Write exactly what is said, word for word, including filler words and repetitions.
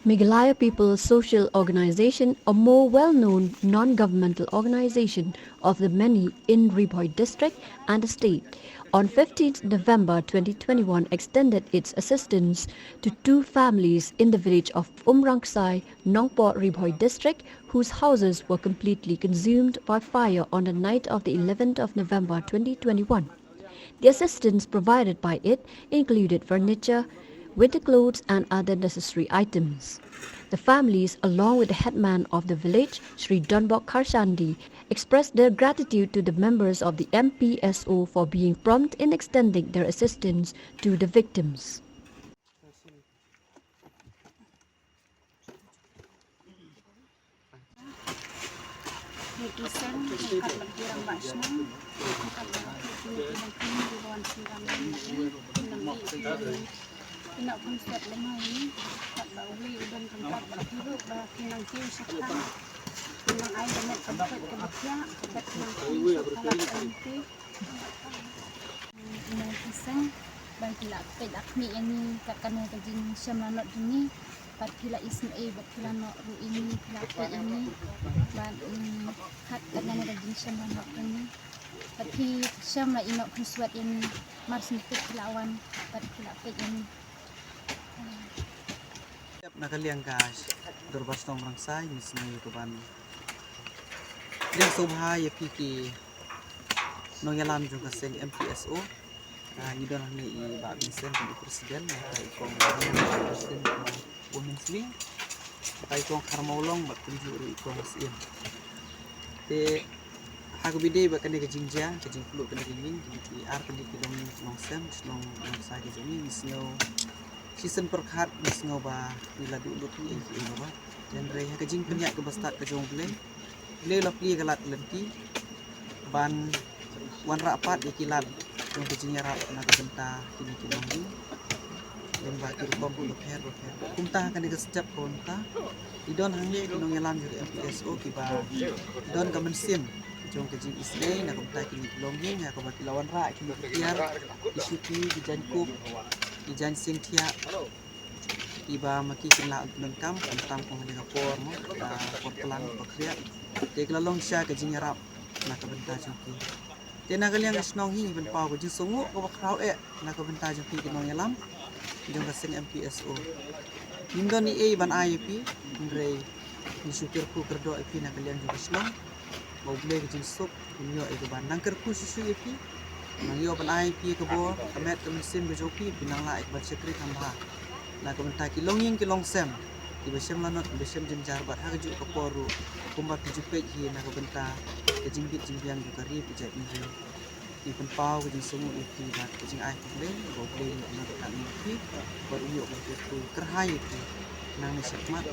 Meghalaya People's Social Organization, a more well-known non-governmental organization of the many in Ri Bhoi district and the state, on fifteenth November twenty twenty-one extended its assistance to two families in the village of Umrangsai, Nongpoh, Ri Bhoi district, whose houses were completely consumed by fire on the night of the eleventh of November twenty twenty-one. The assistance provided by it included furniture, winter clothes and other necessary items. The families, along with the headman of the village, Shri Donbok Kharshandi, expressed their gratitude to the members of the M P S O for being prompt in extending their assistance to the victims. Ina ki seng, ban phi la peit la khmih ïa ngi kat kane ka jingshem lanot jong ngi, bad phi la isynei bad phi la noh ruh ïa ngi, phi la peit ïa ngi, bad, mm, kat kane ka jingshem lanot jong ngi, bad phi shem la ïehnoh khunswet ïa ngi, mar shen phi la wan bad phi la peit ïa ngi. Na ka liang ka Dorbar Shnong Umrangsai, ngi sngew ïa ka ban liang sngewbha ïa phi ki nongïalam jong ka seng M P S O. Ah, ngi don hangne i Bah Vincent, i president, bad i kong President, ah, Women's Wing, bad i kong Kharmawlong, bad kumjuh ruh i kong Siem. Te ha kaba ïadei bad kane ka jingjia, ka jingpluh kane ka ïing, kine ki ar tylli ki longïing ki longsem, shnong Umrangsai ka jong ngi, ngi sngew shisien pyrkhat, ngi sngew ba ngi la duh lut ngi ïa ki, eh, Baba. Hynrei ha ka jingpynïaid kaba stad ka jong U Blei, U Blei u la plie ka lad ka lynti ban wanrah pat ïa ki lad jong ka jingïarap na ka bynta kine ki longïing lyngba ki rukom bapher bapher. Kumta ha kane ka step ka mynta, i don hangne ki nongïalam jong ka M P S O kiba don ka mynsiem jong ka jingisynei na ka bynta kine ki longïing, ha kaba ki la wanrah ïa ki tiar, ki shuki, ki jaiñkup, ki jaiñsngewthiah, kiba ma ki kin lah ban pyndonkam, khamtam kum ha kane ka por mo, ka por klang, ka por khriat. Te ka la long shisha ka jingïarap na ka bynta jong ki. Te na ka liang ka shnong hi ngi pynpaw ka jingsngewnguh kaba khraw eh na ka bynta jong phi ki nongïalam jong ka seng M P S O. Ngim don ei ei ban ai ïa phi, hynrei ngi shu kyrkhu kyrdoh ïa phi na ka liang jong ka shnong, ba U Blei ka jingsuk un ïoh ïa ka ban nang kyrkhu shuh shuh ïa phi, nang ïoh ban ai ïa phi ïa ka bor, ka met ka mynsiem ka jong phi, phin nang lah ïa ka ban shakri kham bha na ka bynta ki longïing ki longsem kiba shem lanot, kiba shem jynjar, bad ha kajuh ka por ruh kumba phi ju peit hi na ka bynta ka jingbit jingbiang jong ka ri bad ka jaitbynriew. Ngi pynpaw ka jingsngewnguh ïa phi bad ka jingai khublei, ba U Blei un ïoh nang ryngkat ïa phi bad un ïoh ban kyrkhu kyrhai ïa phi nangne shakhmat.